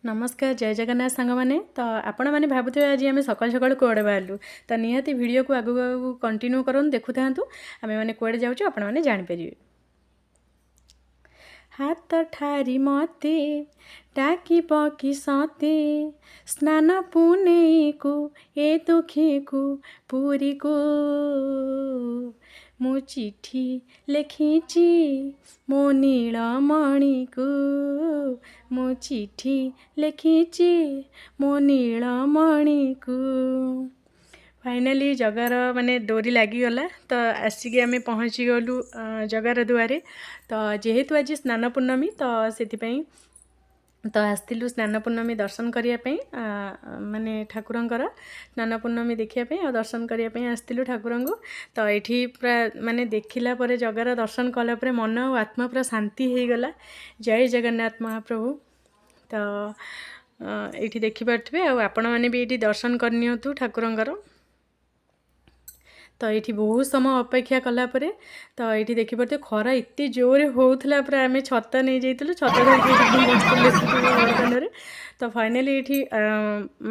ନମସ୍କାର, ଜୟ ଜଗନ୍ନାଥ ସାଙ୍ଗମାନେ। ତ ଆପଣମାନେ ଭାବୁଥିବେ, ଆଜି ଆମେ ସକାଳୁ ସକାଳୁ କୁଆଡ଼େ ବାହାରିଲୁ। ତ ନିହାତି ଭିଡ଼ିଓକୁ ଆଗକୁ ଆଗକୁ କଣ୍ଟିନ୍ୟୁ କରନ୍ତୁ, ଦେଖୁଥାନ୍ତୁ, ଆମେମାନେ କୁଆଡ଼େ ଯାଉଛୁ ଆପଣମାନେ ଜାଣିପାରିବେ। ହାତ ଠାରି ମତେ ଡାକିବ କି ସତେ ସ୍ନାନ ପୁନେଇକୁ ଏ ଦୁଃଖୀକୁ ପୁରୀକୁ? ମୁଁ ଚିଠି ଲେଖିଛି ମୋ ନୀଳମଣିକୁ, ମୁଁ ଚିଠି ଲେଖିଛି ମୋ ନୀଳମଣିକୁ। ଫାଇନାଲି ଜଗାର ମାନେ ଡୋରି ଲାଗିଗଲା, ତ ଆସିକି ଆମେ ପହଞ୍ଚିଗଲୁ ଜଗାର ଦୁଆରେ। ତ ଯେହେତୁ ଆଜି ସ୍ନାନ ପୂର୍ଣ୍ଣମୀ, ତ ସେଥିପାଇଁ ତ ଆସିଥିଲୁ ସ୍ନାନ ପୂର୍ଣ୍ଣମୀ ଦର୍ଶନ କରିବା ପାଇଁ, ମାନେ ଠାକୁରଙ୍କର ସ୍ନାନ ପୂର୍ଣ୍ଣମୀ ଦେଖିବା ପାଇଁ ଆଉ ଦର୍ଶନ କରିବା ପାଇଁ ଆସିଥିଲୁ ଠାକୁରଙ୍କୁ। ତ ଏଇଠି ପୁରା ମାନେ ଦେଖିଲା ପରେ, ଜଗାର ଦର୍ଶନ କଲା ପରେ ମନ ଆଉ ଆତ୍ମା ପୁରା ଶାନ୍ତି ହେଇଗଲା। ଜୟ ଜଗନ୍ନାଥ ମହାପ୍ରଭୁ। ତ ଏଇଠି ଦେଖିପାରୁଥିବେ ଆଉ ଆପଣମାନେ ବି ଏଇଠି ଦର୍ଶନ କରିନିଅନ୍ତୁ ଠାକୁରଙ୍କର। ତ ଏଇଠି ବହୁତ ସମୟ ଅପେକ୍ଷା କଲା ପରେ, ତ ଏଇଠି ଦେଖିପାରୁଥିବେ, ଖରା ଏତେ ଜୋରରେ ହେଉଥିଲା, ପୁରା ଆମେ ଛତା ନେଇଯାଇଥିଲୁ, ଛତା ଧରିକି ଏଇଠି ବସିଥିଲୁ, ଦେଖୁଥିଲୁ ବଡ଼ଦାଣ୍ଡରେ। ତ ଫାଇନାଲି ଏଇଠି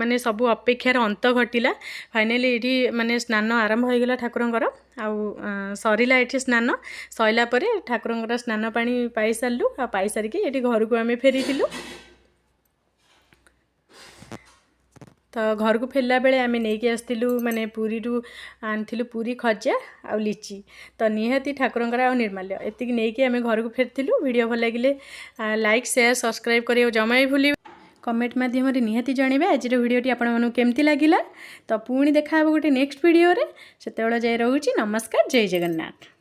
ମାନେ ସବୁ ଅପେକ୍ଷାର ଅନ୍ତ ଘଟିଲା। ଫାଇନାଲି ଏଇଠି ମାନେ ସ୍ନାନ ଆରମ୍ଭ ହେଇଗଲା ଠାକୁରଙ୍କର ଆଉ ସରିଲା ଏଠି। ସ୍ନାନ ସରିଲା ପରେ ଠାକୁରଙ୍କର ସ୍ନାନ ପାଣି ପାଇସାରିଲୁ ଆଉ ପାଇସାରିକି ଏଠି ଘରକୁ ଆମେ ଫେରିଥିଲୁ। ତ ଘରକୁ ଫେରିଲା ବେଳେ ଆମେ ନେଇକି ଆସିଥିଲୁ, ମାନେ ପୁରୀରୁ ଆଣିଥିଲୁ ପୁରୀ ଖଜା ଆଉ ଲିଚି। ତ ନିହାତି ଠାକୁରଙ୍କର ଆଉ ନିର୍ମାଲ୍ୟ ଏତିକି ନେଇକି ଆମେ ଘରକୁ ଫେରିଥିଲୁ। ଭିଡ଼ିଓ ଭଲ ଲାଗିଲେ ଲାଇକ୍, ସେୟାର, ସବସ୍କ୍ରାଇବ୍ କରିବାକୁ ଜମା ବି ଭୁଲିବେ। କମେଣ୍ଟ ମାଧ୍ୟମରେ ନିହାତି ଜଣାଇବେ ଆଜିର ଭିଡ଼ିଓଟି ଆପଣମାନଙ୍କୁ କେମିତି ଲାଗିଲା। ତ ପୁଣି ଦେଖା ହେବ ଗୋଟେ ନେକ୍ସଟ ଭିଡ଼ିଓରେ, ସେତେବେଳେ ଯାଇ ରହୁଛି। ନମସ୍କାର, ଜୟ ଜଗନ୍ନାଥ।